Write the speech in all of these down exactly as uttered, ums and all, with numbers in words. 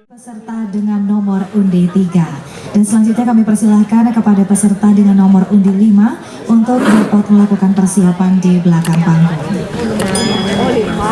Peserta dengan nomor undi tiga. Dan selanjutnya kami persilahkan kepada peserta dengan nomor undi lima untuk dapat melakukan persiapan di belakang panggung.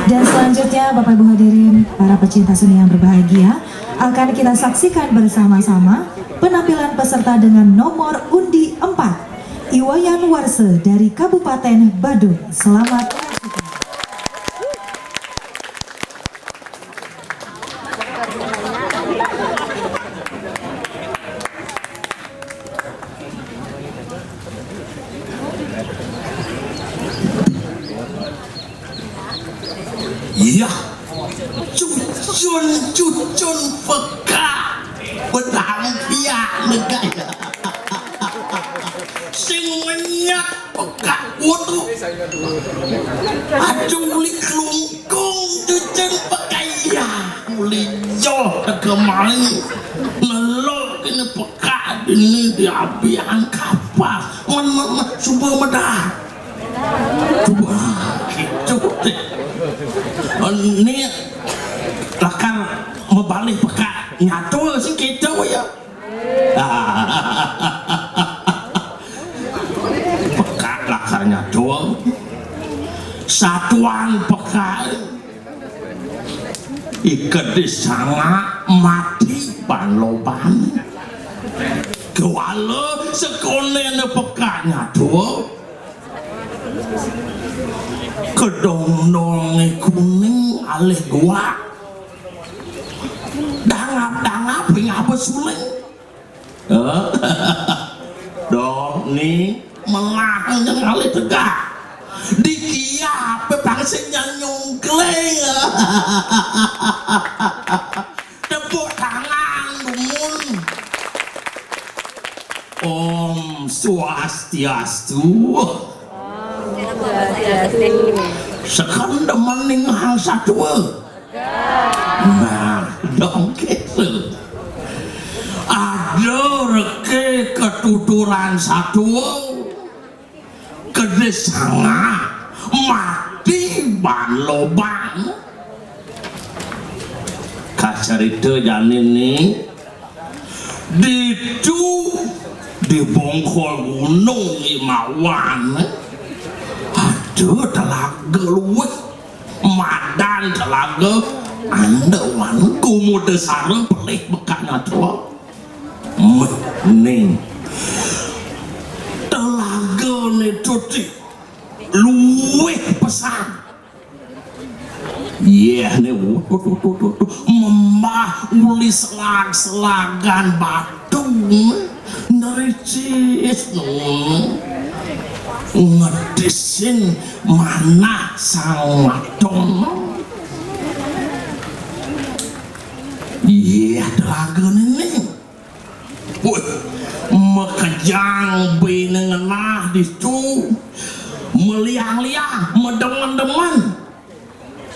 Dan selanjutnya, Bapak Ibu hadirin, para pecinta seni yang berbahagia, akan kita saksikan bersama-sama penampilan peserta dengan nomor undi empat, Iwayan Warse dari Kabupaten Badung. Selamat menyaksikan. Iya. Cucun, cucun pekak. Bedang kiak negara. Sing menyak pekak. Waduh. Aduh, uli kelungkung, cucun pekak. Iya, uli joh kemari. Nelok ini pekak ini diabian kapas. Men, men, men, suba medah. Coba gitu. Ini lakar mabalih pekak nyatua sih gitu ya. Pekak lakar nyatua. Satuan pekak. Ikedis sanga mati ban loban. Kewala sekonene pekak nyatua. Kedondonge kuning alih guak. Dangap-dangap ngaba suling. Dong ni melah ngalih tegak. Dikiah ape pangsing nyang nyungkling. Tepuk tangan dumun. Om Swastiastu. Seken demen ningal satua. Nah, dong gitu. Ada reke ketuturan satua, kedis sanga mati ban loban. Kacarita jani ni, ditu di bongkol gunung Imawan, ada telaga luwih. Madan telaga anda wan Kumudasara pelih bekak nyatua. Meh, ning. Telaga ni tuti luwih pesan. Yeh ni, uh, uh, uh, uh, uh, membah uli selag-selagan batu. Nericis, ngedisin manah sang wadon. Iya, telaga ni. Wih, makejang bini ngenah ditu, meliang-liang, medemen-demen.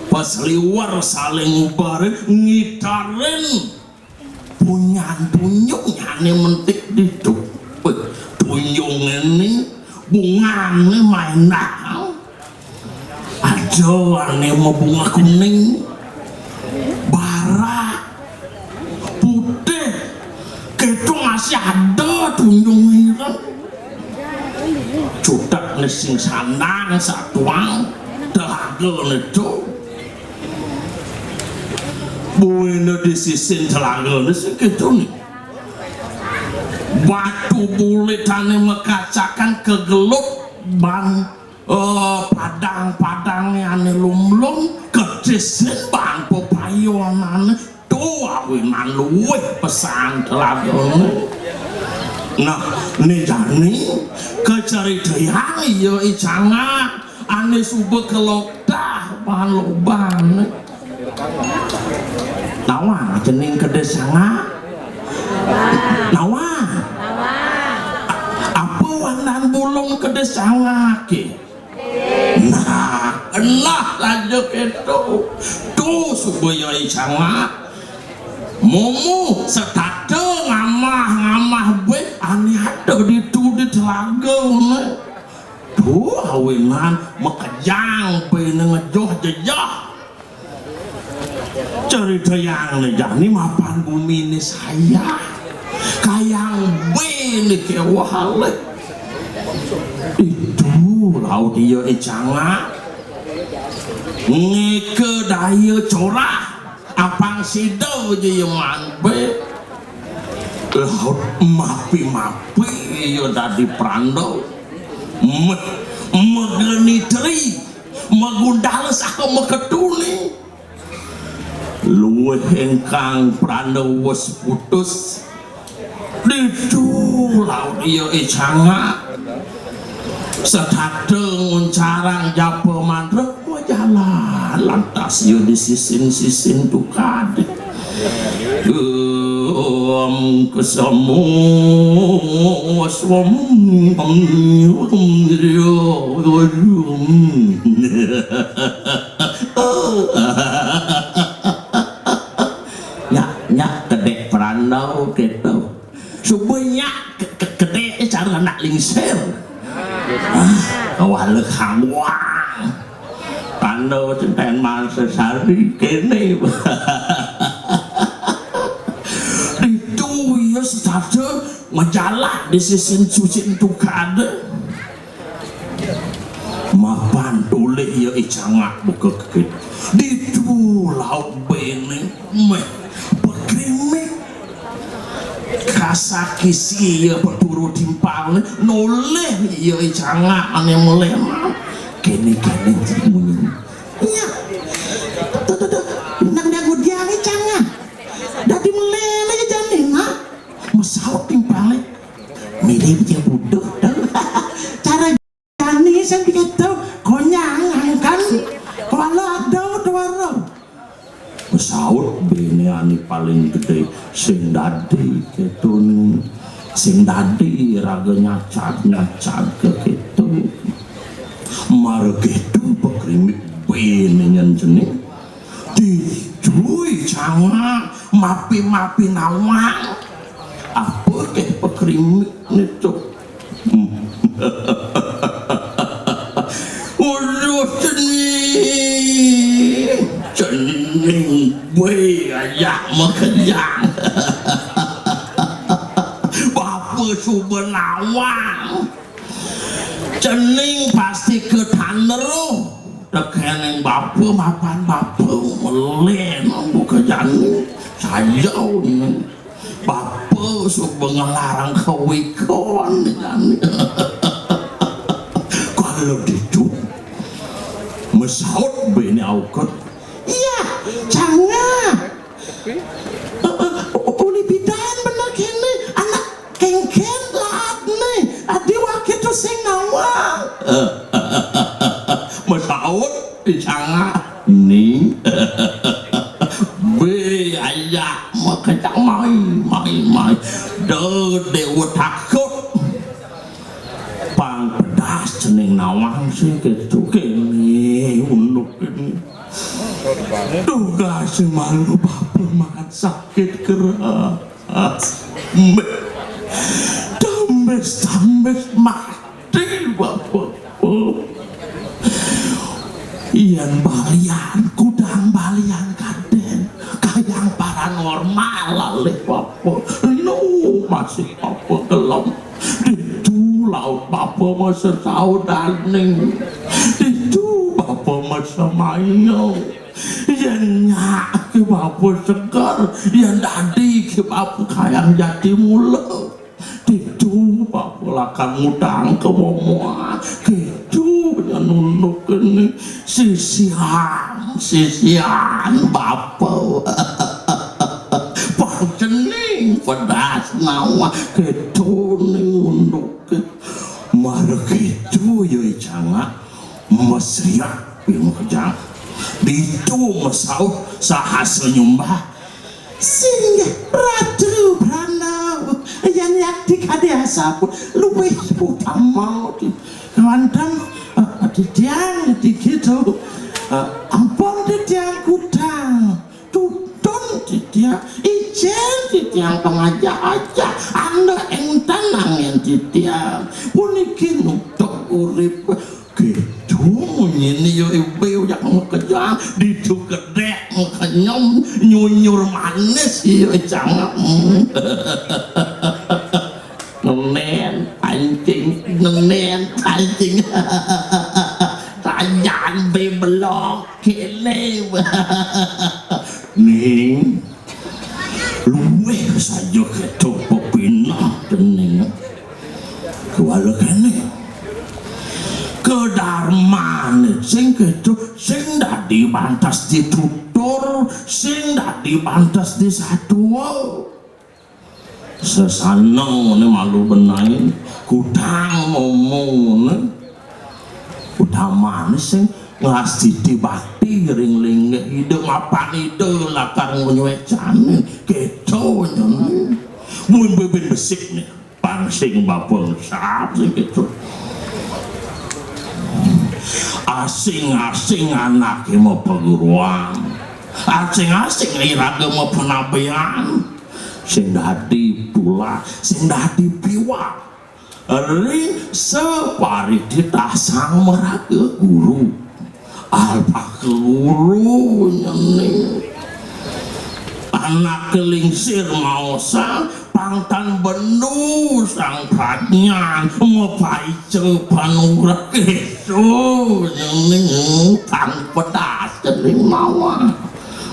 Pas liwar saling ubar ngitarin. Punyan tunjung nyane mentik ditu. Wih, tunjung ini bungane maendah. Ada ane mabunga kuning, barak, putih. Keto masih ada tunjung ireng. Cutek ne sing sandang satuang telaga ne to. Buina di sisin telaga ne sing keto ne. Batu bulitane makacakan kegelut ban, eh, padang-padange ane lumlum, kedisin ban pepayunane. To awinan luwih pesan telagane. Nah, ne jani kacaritayang iya I Cangak ane suba kelokdah ban lobane. Nawa cening kedis sanga? Nawa? Apa wanan bulung kedis sanga ke? Nah, nah, raja keto. Tu suba iya I Cangak. Momo setata ngamah-ngamah be ane ada ditu di telaga ne. Duh, awinan makejang béné ngejoh jejeh. Carita yang né jani mapan guminé sayah. Kayang béné kéweh aléh. Ditu laut ia I Cangak. Ngéka daya corah. Apang sida ja ia maan bé. Laut mapi-mapi ia dadi pranda. Mé-, magenitri, magundal saha maketuné. Luih éngkang pranda wus putus. Ditu laut ia I Cangak. Setata nguncarang japa mantra majalan lantas ia di sisin-sisin tukad. Om kesemu swam. Nyak, nyak kedék prandau kéto. Suba nyak ke-, ke-, kedék cara anak lingsir. Ah, kawala kawang. Prandau cen ten mangsa sari kéné. Ditu ia setata majalan di sisin-sisin tukad. Mapan tolih ia I Cangak buka kekit. Ditu laut béné méh pakrimik. Kasakisi ia peturu timpalné, nolih ia I Cangak ané melih. Kéné-kéné munyiné. Iya. Tuh, tuh, tuh. Nang dagu dia I Cangak. Dadi melih aja jani, nak. Masaut timpalné. Mirip ja buduh, tuh. Cara jani sing kéto, konyang angkan. Kawala ada tuara. Masaut béné ané paling gedé, sing dadi kéto, sing dadi raga nyacad-nyacad ké kéto. Mara kéto pakrimik béné nyén cening. Ditu I Cangak mapi-mapi nawang. Apa ké pakrimik né to? Waduh, cening, cening bé ajak makejang. Bapa suba nawang. Cening pasti ka tan roh. Tekéning bapa mapan bapa melih nang buka jani. Saja né. Bapa suba ngelarang kawikon jani. Kalau ditu, masaut béné aukud. Iya, Cangak. Eh, eh, uli bidan bener kéné, anak kénkén laatné, adi waké to sing nawang. Masaut I Cangak, ni. Bé ajak makejang mai, mai, mai. Da déwa takut. Pang pedas cening nawang sing kéto kéné, unduk kéné. Dugas malu bapa maan sakit keras. Tambis-tambis mati bapa. Yén balian, kudang balian kadén, kayang paranormal alih bapa. Nu masih bapa gelem. Ditu laut bapa masesaut daning. Ditu bapa masemaya. Yén nyak ké bapa seger, yén dadi ké bapa kayang jati mula. Ditu bapa lakar ngutang ka momoan. Kéto nyén unduk kéné sisian, sisian bapa. Pang cening pedas nawang kéto né unduk. Mara kéto ia I Cangak, masriak pih makejang. Ditu masaut sahasa nyumbah. Singgih Ratu Prana, yén yakti kadé asapu, luwih utama di kawéntenan, eh, titiang di kéto. Eh, ampun titiang kutang. Tutun titiang, icén titiang pangajah-ajah, anda énten anggén titiang. Puniki nutup urip Ini yo ibu jak makejang, ditu gedek makenyem, nyunyur manis yo cangak. Nenen pancing, nenen pancing. Tajan be belok kene. Ning, luwih saja keto pepinah dening. Kuala kene. Kedarmane sing keto, sing dadi bantas ditutur, sing dadi bantas disatua. Sesaneng ne malu benai, kudang momone. Utamane sing ngastiti bakti ring linggih Ida, mapan Ida lakar ngunyuecane. Keto nyene. Mun bebin besik ne. Pang sing bapa sap sing keto. Asing-asing anake mapaguruan. Asing-asing iraga mapenabean. Sing dadi tulah, sing dadi piwak. Ring saparititah sang maraga guru. Alpaka guru nyene. Anak kelingsir maosan, pang tan bendu sang pradnyan, mapaica panugrah keto nyene, pang pedas cening mawar.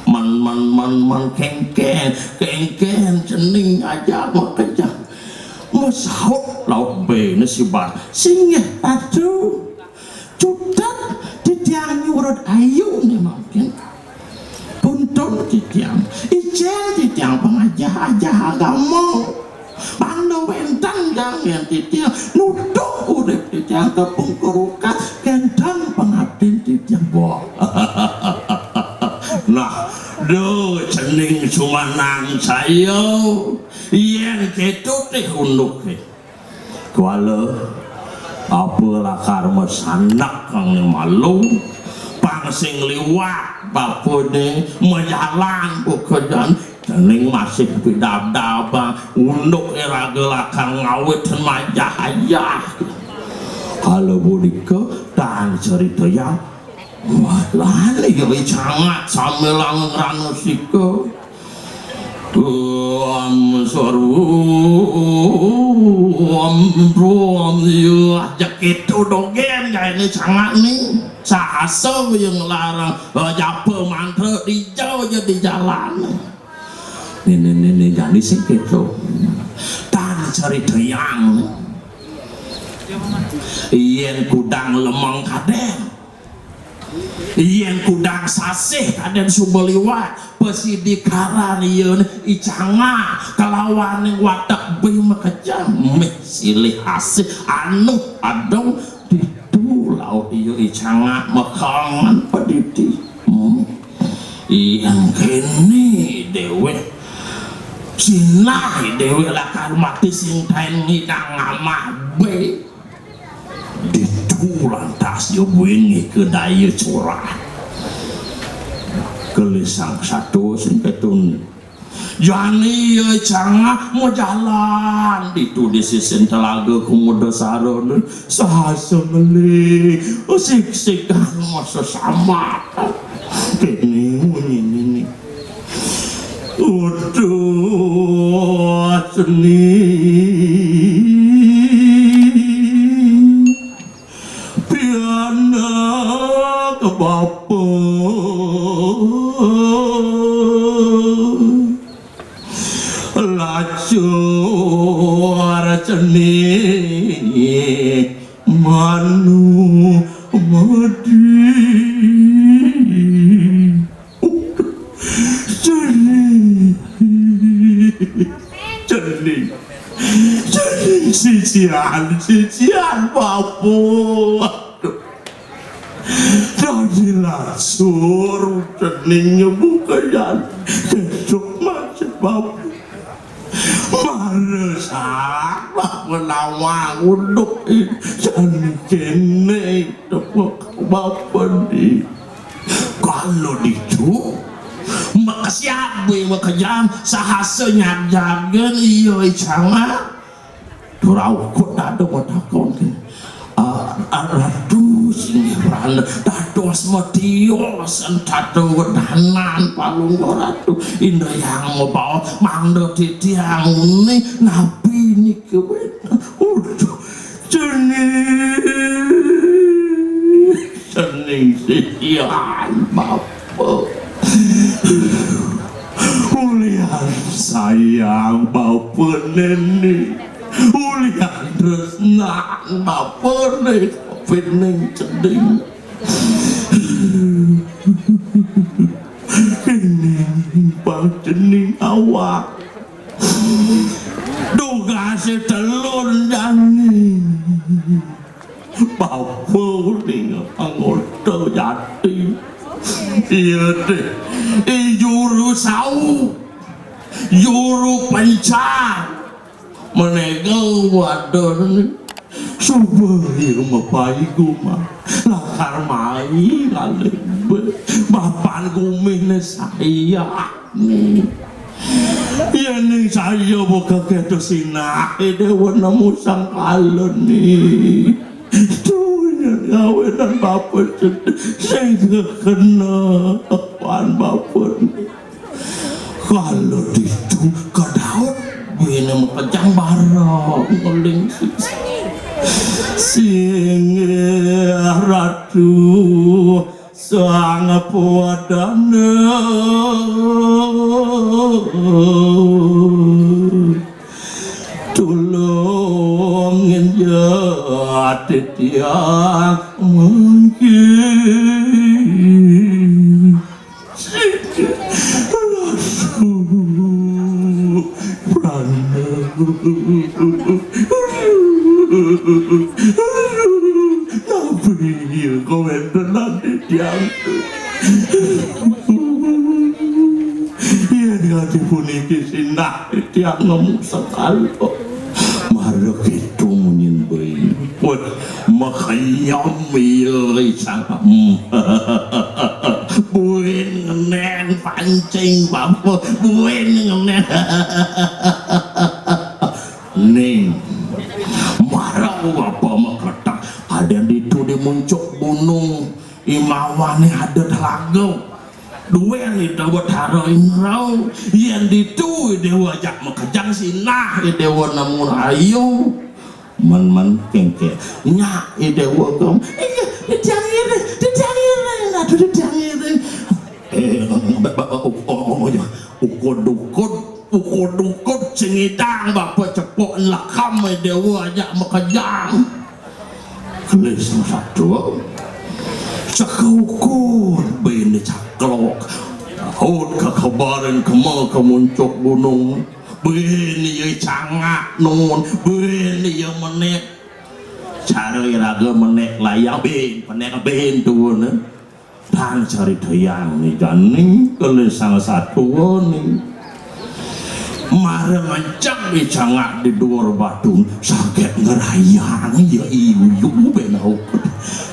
Man, man, man, man, kengken, kengken, cening aja makejang. Masaut laut bene sibar. Singgih Ratu. Cutet titiang nyurut ayu ne mangkin. Tuntun titiang. Icen titiang pangajah-ajah agama. Pang da wenten jangin titiang. Nutup urip titiang ka pungkurukan. Kenten pangabdin titiang. Boh. Nah, duh, cening sumanang saya. Yen keto teh unduke. Kuala, apa lakar masanak kang malu, pang sing liwat bapane majalan buka jan, cening masih pidabdab, unduk iraga lakar ngawit majah-ajah. Kala budika tan cerita yang Wah, lali ya, wis sangat sambil langun ranusika. Tuan sarwa, tuan ya, aja keto dogen gaene cangak ni. Sasa yang larang, eh, japa mantra dijau aja di jalan. Nene-nene jani sing keto. Tan cerita yang. Yen kudang lemeng kaden. Yen kudang sasih kaden suba liwat, pasidi karan iya icanga kalawaning watek bih makejang mih silih asih anu adong ditu laut iya icanga makangan padidi. Hmm. Yen kene dewek sinah dewek lakar mati sing tain ngidang ngamah be. Ditu lantas ya buin ke daya curah. Kelisang satu sing ketun. Jani ya cangah majalan ditu di sisin telaga kumuda sarana. Sasa melih siksikan masa sambat. Kene munyi nini. Utuh seni pianak bapa. Lacur seni manu medi. Cening. Cening. Cening sisian, sisian bapa. Dadi lacur cening nyebukayan. Besok macet bapa. Maresak bapa nawang unduk. Jan kene tepuk bapa di. Kalau ditu, makasiat be makejang sahasa nyajagin iya icanga. Turau kok tak ada mau takon ke. Ah, ah, Ratu, Inggih prana dados madya sentata wedanan Palungguh Ratu. Indriang mabaos mangda titiang uning napi nika wénten. Aduh, cening, cening sisian bapa. Ulian sayang bapa nini. Ulian tresnan bapa ning pining cening. Pining pang cening awak. Dugasé telun jani. Bapa uning anggota jati. Iya deh. I juru sau. Juru pencar. Menega wadon. Suba iya mapaiguh mah. Lakar mai ngalih bé. Bapan guminé saya. Yéning saya buka kéto sinah, Déwa nemu sangkala ni. Duh, nyén ngawénan bapa sedih, sing kekena pan bapa ni. Kala ditu kadaut, bini makejang bareng ngeling sisi. Singgih Ratu Sang Padana, tulungin ya titiang mangkin. Aduh, prana. Napi iya kawéntenan titiang? Yén kanti puniki sinah titiang nemu sekala. Mara kéto munyin buin. Wah, makayam iya isang. Buin ngenén pancing bapa. Buin ngenén. Ning. Mara bapa makretek. Kadén ditu di muncuk gunung. Imawané ada telaga. Duén Ida Betara Indra, yén ditu Déwa ajak makejang sinah, Déwa nemu rahayu. Men-men kéngkén. Nyak Déwa gem. Inggih, titiang ngiring, titiang ngiring, aduh titiang ngiring. Eh, ba-, ba-, ba-, oh, oh, oh, ya. Ukud-ukud, ukud-ukud sing ngidang bapa cepuk lekam Déwa ajak makejang. Kelis satu. Cekukut bini caklok. Laut kekebarin kema ke muncuk gunung. Bini ya cangak nun, bini ya menek. Cara iraga menek layang bin, penek bin tuun. Tan caritayang ni jani kelis sang satua ni. Mara ngancak dicangak di duur batu, saget ngerayang ya iyu ben aukud.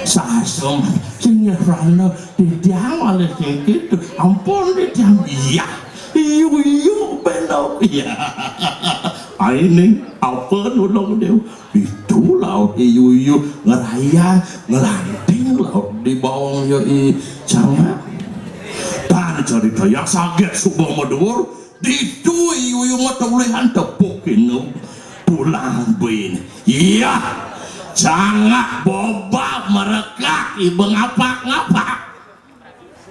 Sasem sing ngerana titiang malih sing kitu. Ampun titiang iya. Iyu ben aukud. Iya. Aining apa nulung Déwa? Ditu laut iyu-iyu ngerayang, nglanting laut di baong ya i cangak. Tan caritayang saget suba maduur, ditu iyu-iyu matulihan tepuk kina tulang bin. Iya, cangak bobab merekak iba ngapak-ngapak.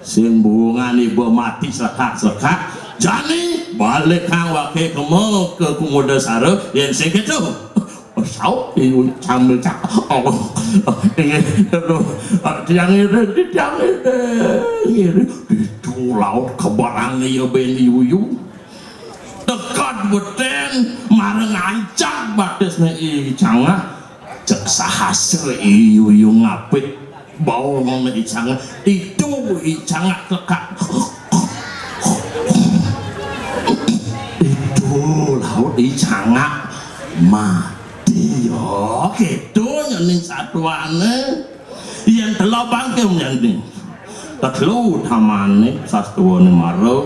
Sing buungan iba mati sekak-sekak. Jani balik kang waké kema ke Kumudasara, yén sing kéto. Saup iyu sambil cak. Oh, inggih, aduh, tiang ngiring, tiang ngiring, ngiring. Ditu laut kebarang iya ben iyu-iyu. Teked beteng, mara ngancak batisné i cangak. Cek sahasa iyu-iyu ngapit. Baongné i cangak. Ditu i cangak tekak. Ditu laut i cangak mati. Ya, kéto nyening satuané. Yén tela bangké nyening. Tetelu tamané sastuané mara.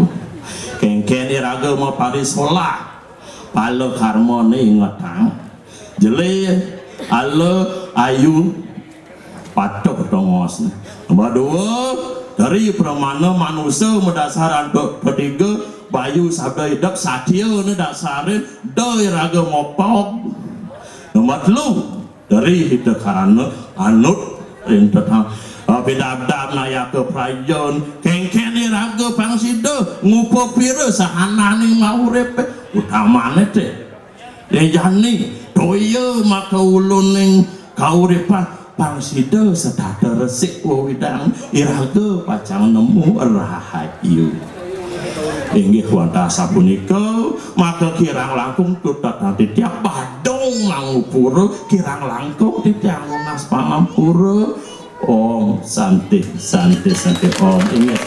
Kéngkén iraga maparisolah. Pala karmané ingetang. Jelé ala ayu patuh Tongos. Nomor dua, dari pramana manusa madasar antuk patiga, bayu sabda idep satia ne dasarin, da iraga mopog. Nomor telu, dari hita karana anut ring tetang. Abidabdab nayaka prayan, kengken iraga pang sida ngupa pira sahananing mauripe, utamane te. Ring jani, toya maka uluning kauripan, pang sida setata resik wewidang, iraga pacang nemu rahayu. Inggih wantah sapunika, maka kirang langkung tutatang titiang badung mangupura, kirang langkung titiang nunas pangampura. Om Santi, Santi, Santi, Om. Inggih.